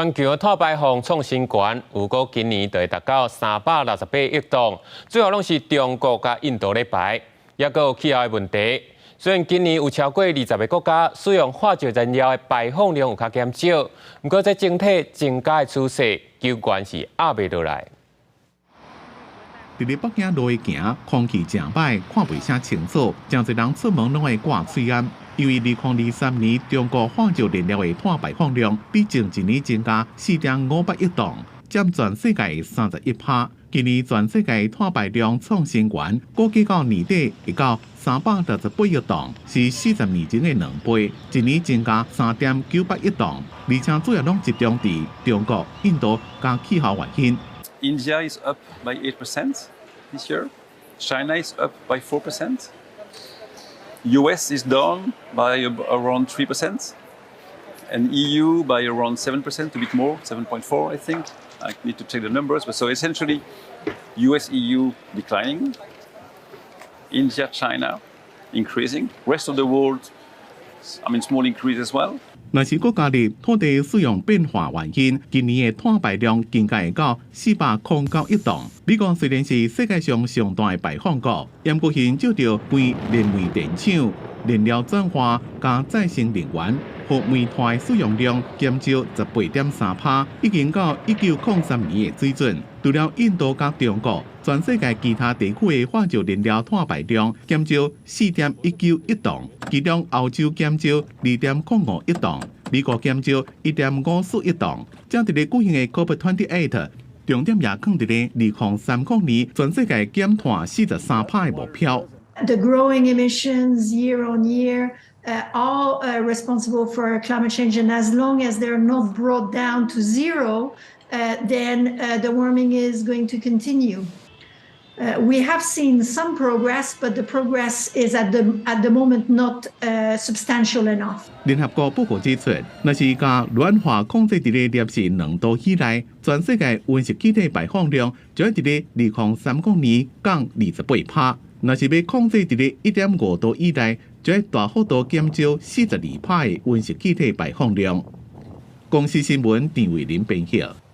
全球碳排放創新高，預估今年就會達到368億噸，主要攏是中國佮印度咧排，抑閣有氣候的問題。雖然今年有超過20個國家使用化石燃料的排放量有較減少，毋過這整體增加的趨勢，猶原是壓袂落來。佇咧北京路行，空氣誠歹，看袂啥清楚，誠濟人出門攏會掛喙罨。因為2023年中國化石燃料的碳排放量比前一年增加4.58億噸，佔全世界31%。今年全世界碳排量創新高，估計到年底會到368億噸，是40年前的2倍，一年增加3.98億噸，而且主要攏集中佇中國、印度佮氣候原因。 India is up by 8% this year. China is up by 4%. US is down by around 3%, and EU by around 7%, a bit more, 7.4, I think. I need to check the numbers, but so essentially, US, EU declining, India, China increasing, rest of the world, I mean, small increase as well. 若是閣加入土地使用變化原因，今年的碳排量增加會到409億噸。美國雖然是世界上上大的排放國，毋過𪜶借著關燃煤電廠、燃料轉化佮再生能源，予煤炭的使用量減少18.3%，已經到1903年的水準。除了印度佮中國，全世界其他地區的化石燃料碳排量減少4.19億噸，其中歐洲減少2.05億噸，美國減少1.54億噸。正佇咧舉行的 COP28，重點也放佇咧2030年全世界減碳43%的目標。 The growing emissions year on year are responsible for climate change, and as long as they're not brought down to zero, then the warming is going to continue. We have seen some progress, but the progress is at the moment not substantial enough. 聯合國報告指出，若是共暖化控制佇咧攝氏2度以內，全世界溫室氣體排放量就會佇咧2030年降28%。若是欲控制佇咧1.5度以內，就會大幅度減少42%的溫室氣體排放量。公視新聞陳慧琳編譯。